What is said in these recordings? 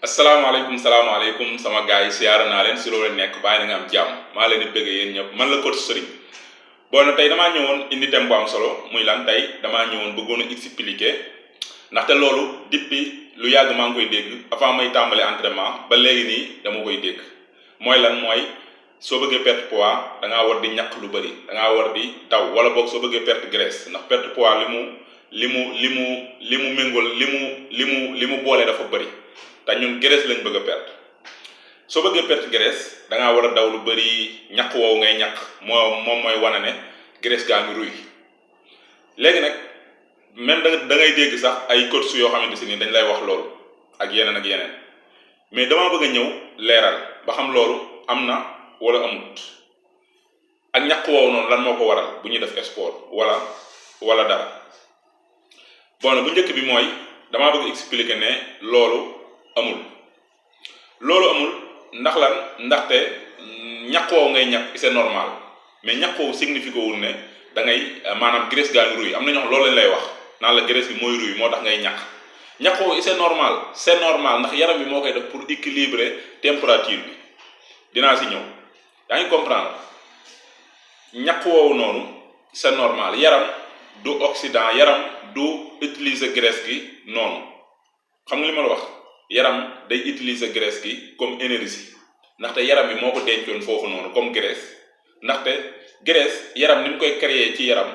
salaamaaleykum sama gars yi siyaara naa leen si loo leen nekk bàyyi na nga am jàmm maa leen di bëgg yéen ñëpp man la coach Serigne. bon tey damaa ñëwoon indi thème bu am solo muy lan tey damaa ñëwoon bëggoon a expliquer ndaxte loolu depuis lu yàgg maa ngi koy dégg avant may tàmbale entraînement ba léegi nii dama koy dégg mooy lan mooy soo bëggee perte poids da ngaa war di ñaq lu bëri da ngaa war di daw wala boog soo bëggee perte graisse ndax perte poids li mu méngool li mu boole dafa bëri. te ñun graisse lañ bëgg a perte soo bëggee perte graisse da ngaa war a daw lu bëri ñaq woowu ngay ñaq moom mooy wane ne graisse gaa ngi ruy léegi nag même da ngay dégg sax ay coach yoo xamante si ni dañ lay wax loolu ak yeneen mais dama bëgg a ñëw leeral ba xam loolu am na wala amut ak ñaq woowu noonu lan moo ko waral bu ñuy def sport wala dara. bon bu njëkk bi mooy damaa bëgg expliquer ne loolu amul ndax lan ndaxte ñaqoo ngay ñaq c'est normal mais ñaqoo signifie wul ne da ngay maanaam graisse gaa ngi ruy am na ñoo xam loolu lañ lay wax naan la graisse bi mooy ruy moo tax ngay ñaqoo c'est normal ndax yaram bi moo koy def pour équilibrer température bi dinaa si ñëw yaa ngi comprendre ñaq woowu noonu c'est normal yaram du oxydant yaram du utiliser graisse gi noonu xam nga li ma la wax. yaram day utiliser graisse gi comme énergie ndaxte yaram bi moo ko dencoon foofu noonu comme graisse ndaxte graisse yaram ni mu koy créer ci yaram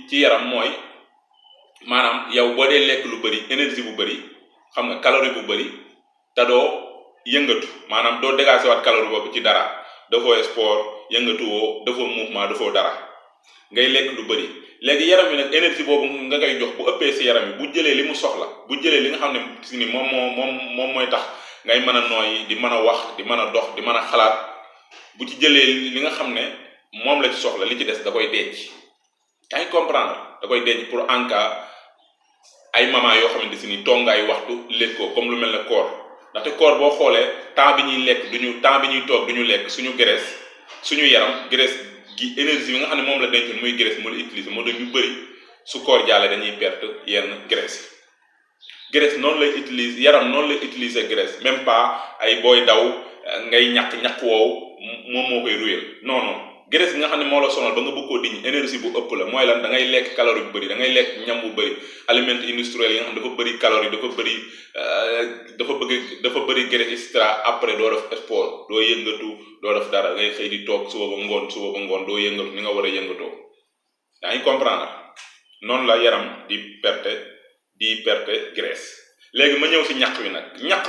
ci yaram mooy maanaam yow boo dee lekk lu bëri énergie bu bëri xam nga calorie bu bëri te doo yëngatu maanaam doo dégager waat calorie boobu ci dara dafoo sport yëngatuwoo dafoo mouvement dafoo dara ngay lekk lu bëri. léegi yaram bi nag énergie boobu nga koy jox bu ëppee si yaram bi bu jëlee li mu soxla bu jëlee li nga xam ne si ni moom mooy tax ngay mën a nooyi di mën a wax di mën a dox di mën a xalaat bu ci jëlee li nga xam ne moom la ci soxla li ci des da koy denc yaa ngi comprendre da koy denc pour en cas ay moment yoo xamante si ni tongaay waxtu lekk ko comme lu mel ne koor ndaxte koor boo xoolee temps bi ñuy lekk temps bi ñuy toog duñu lekk suñu graisse suñu yaram graisse gi énergie bi nga xam ne moom la dencoon muy graisse moo la utiliser moo tax ñu bëri su koor jàlle dañuy perte yenn graisse noonu lay utiliser yaram noonu lay utiliser graisse même pas ay booy daw ngay ñaq woowu moom moo koy ruyal non graisse bi nga xam ne moo la sonal ba nga bëgg koo diñ énergie bu ëpp la mooy lan da ngay lekk calorie bu bëri da ngay lekk ñam bu bëri aliment industriel yi nga xam dafa bëri calorie dafa bëri graisse extra après doo def sport doo yëngatu doo def dara ngay xëy di toog suba ba ngoon doo yëngatu ni nga war a yëngatoo yaa ngi comprendre noonu la yaram di perte graisse. léegi ma ñëw si ñaq wi nag ñaq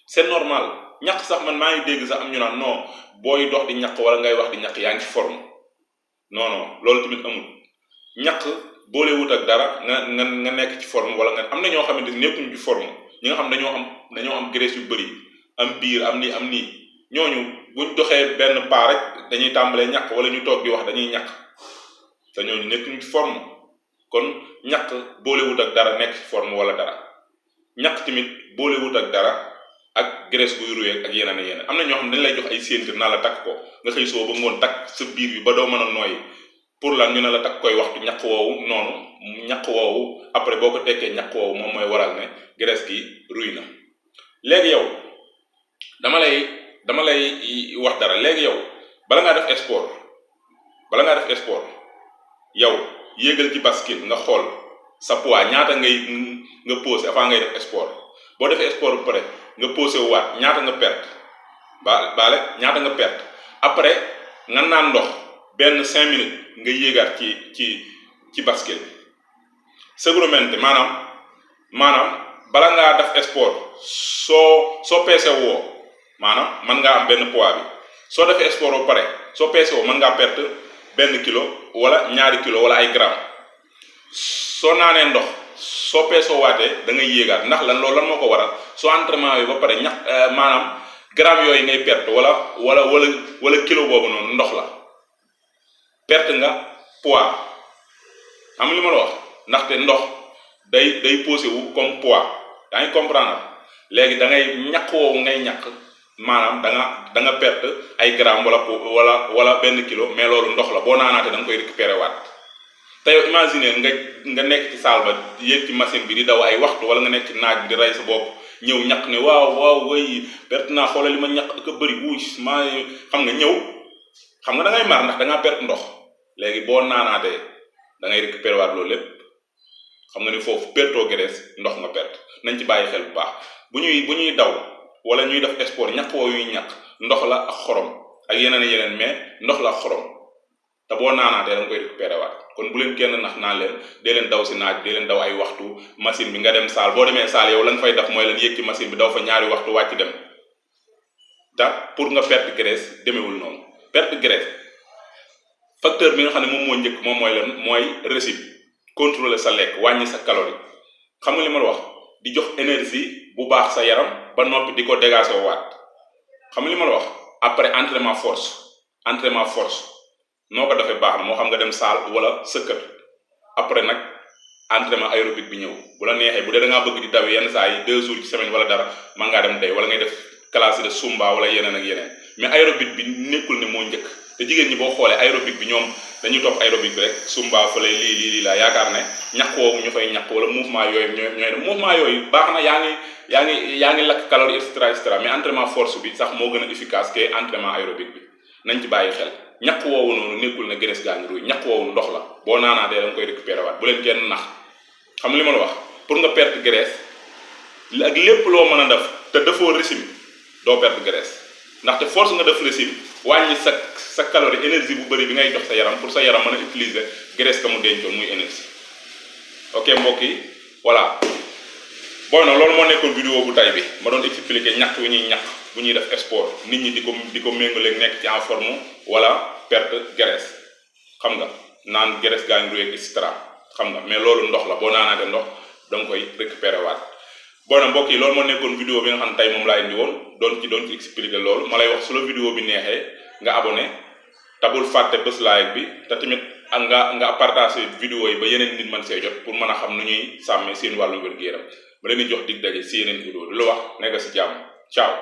c'est normal ñaq sax man maa ngi dégg sax am ñu naan non booy dox di ñaq wala ngay wax di ñaq yaa ngi ci forme non loolu tamit amul ñaq boolewut ak dara nga nekk ci forme wala nga am na ñoo xamante ni nekkuñu ci forme ñi nga xam dañoo am graisse yu bëri am biir am nii ñooñu buñ doxee benn pas rek dañuy tàmbalee ñaq wala ñu toog di wax dañuy ñaq te ñooñu nekkuñu ci forme kon ñaq boolewut ak dara nekk ci forme wala dara ñaq tamit boolewut ak dara ak graisse buy ruwee ak yeneen am na ñoo xam ne dañ lay jox ay ceinture naa la takk ko nga xëy soo ba ngoon takk sa biir bi ba doo mën a nooyi pour lan ñu ne la takk koy waxtu ñaq woowu après boo ko tekkee ñaq woowu moom mooy waral ne graisse gi ruy na. léegi yow dama lay wax dara léegi yow bala ngaa def sport yow yéegal ci basket nga xool sa poids ñaata nga posé avant ngay def sport boo defee sport bu pare nga posé wu waat ñaata nga perte ñaata nga perte après nga naan ndox benn 5 minutes nga yéegaat ci basket bi seguramente maanaam bala ngaa def sport soo peese woo maanaam mën ngaa am benn poids bi soo defee sport ba pare soo peese woo mën ngaa perte benn kilo wala ñaari kilo wala ay gramme soo naanee ndox soo peesoo waatee da ngay yéegaat ndax loolu lan moo ko waral soo entraînement yi ba pare maanaam gramme yooyu ngay perte wala kilo boobu noonu ndox la perte nga poids am li ma la wax ndaxte ndox day posé wu comme poids yaa ngi comprendre léegi da ngay ñaq woowu ngay ñaq maanaam da nga perte ay gramme wala benn kilo mais loolu ndox la boo naanaatee da nga koy récupérer waat te yow imaginer nga nekk ci salle ba yéeg ci machine bi di daw ay waxtu wala nga nekk ci naaj bi di rey sa bopp ñëw ñaq ne waaw way perte naa xoolal li ma ñaq ak a bëri wuy maa xam nga ñëw xam nga da ngay mar ndax da ngaa perte ndox léegi boo naanaatee da ngay récupérer waat loolu lépp xam nga ni foofu pertoo graisse ndox nga perte nañ ci bàyyi xel bu baax bu ñuy daw wala ñuy def sport ñaq woo yuy ñaq ndox la ak xorom ak yeneen mais ndox la ak xorom te boo naanaatee da nga koy récupérer waat kon bu leen kenn nax naan leen dee leen daw si naaj dee leen daw ay waxtu machine bi nga dem saal boo demee saal yow la nga fay def mooy leen yéeg ci machine bi daw fa ñaari waxtu wàcc dem te pour nga perte graisse demewul noonu perte graisse facteur bi nga xam ne moom moo njëkk moom mooy leen mooy régime contrôler sa lekk wàññi sa calorie xam nga li ma la wax di jox énergie bu baax sa yaram ba noppi di ko dégager waat xam nga li ma la wax après entraînement force noo ko defee baax na moo xam nga dem salle wala sa kër après nag entraînement aérobique bi ñëw bu la neexee bu dee da ngaa bëgg di daw yenn saa yi 2 jours ci semaine wala dara man ngaa dem day wala ngay def classe de Zumba wala yeneen ak yeneen mais aérobique bi nekkul ne moo njëkk te jigéen ñi boo xoolee aérobique bi ñoom dañuy topp aérobique bi rek Zumba fële lii laa yaakaar ne ñaq woowu ñu fay ñaq wala mouvement yooyu ñooy mouvement yooyu baax na yaa ngi lakk calorie extra mais entraînement force bi sax moo gën a efficace que entraînement aérobique bi nañ ci bàyyi xel ñaq woowu noonu nekkul ne graisse gaa ngi ruy ñaq woowu ndox la boo naanaatee da nga koy récupérer waat bu leen kenn nax xam li ma la wax pour nga perte graisse ak lépp loo mën a def te defoo régime doo perte graisse ndaxte force nga def régime wàññi sa calorie énergie bu bëri bi ngay jox sa yaram pour sa yaram mën a utiliser graisse ka mu dencoon muy énergie ok mbokk yi voilà booy na loolu moo nekkoon vidéo bu tay bi ma doon expliquer ñaq wi ñuy ñaq bu ñuy def sport nit ñi di ko méngaleeg nekk ci en forme wala perte graisse xam nga naan graisse gaa ngi ruy et cetera xam nga mais loolu ndox la boo naanaatee ndox da nga koy récupérer waat bon na mbokk yi loolu moo nekkoon vidéo bi nga xam ne tey moom laa indi woon doon ci expliquer loolu ma lay wax su la vidéo bi neexee nga abonné tabul fàtte bés like bi te tamit ak nga partagé vidéo yi ba yeneen nit mën see jot pour mën a xam nu ñuy sàmmee seen wàllu wér-gu-yaram ma leen di jox dig daje si yeneen vidéo di la wax nekk si jàmm ciao